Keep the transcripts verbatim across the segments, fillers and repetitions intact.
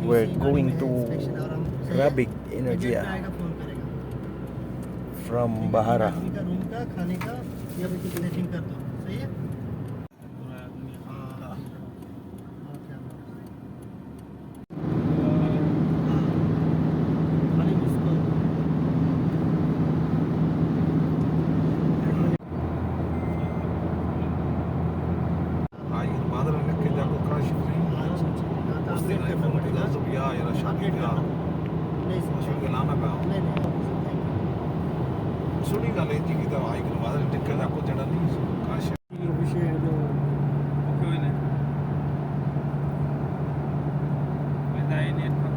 We're going to Rabig Energia from Bahara. Room का, खाने का, या फिर सेटिंग कर दो। सही है? हाँ। हाँ, क्या बात है। हाँ। खाली उसको। Ay, madre, que ya con crash free. अच्छा, अच्छा। हाँ, तो उस आप दिन वेट करना iPhone पड़ेगा। के दस रुपया era आप शादी वेट का। करना। नहीं, सर। उसमें के लाना का। नहीं, नहीं, आप सर, thank you। सुनी का लेती की तो आई के madre, टिक के जाको चढ़ा नहीं, crash। ये विषय है जो Okay, okay. May tayo net pa.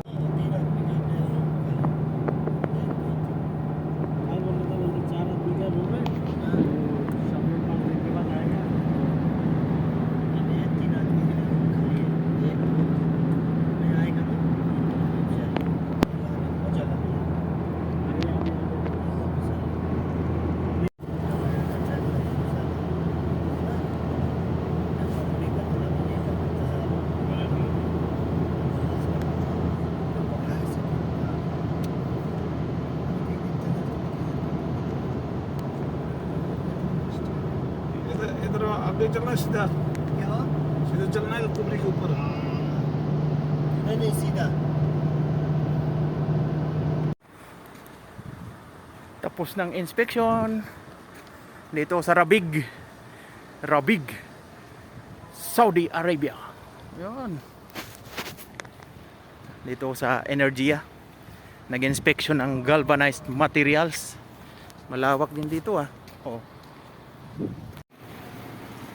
तीन आदमी का एक, एक, एक, मैं बोल रहा था, मतलब, चार आदमी का रूम है, तो सब लोग पाँच दिन के बाद आएगा। अभी ये तीन आदमी के लिए रूम खाली है, एक रूम में आएगा तो तीन रूम में चल, मजा लगे। अरे, आप यहाँ पे वापस आएगा। इधर, इधर आगे चलना है सीधा, क्या? सीधा चलना है कुबरी के ऊपर। नहीं, नहीं, सीधा। Tapos ng inspection dito sa Rabig. Rabig, Saudi Arabia. Yun. Dito sa Energia. Nag-inspection ng galvanized materials. Malawak din dito, ah. Oh.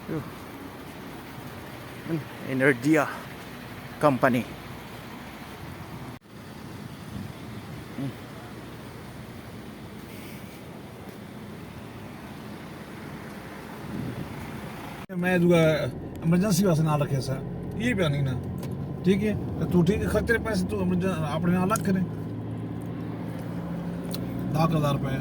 Yun. Yun, Energia Company. मैं दुआ इमरजेंसी वास्ते ना रखे सर, ये भी नहीं ना, ठीक है। तो तू ठीक है, खर्चे पैसे तू इमरजेंसी अपने ना अलग करे, दस हजार रुपये।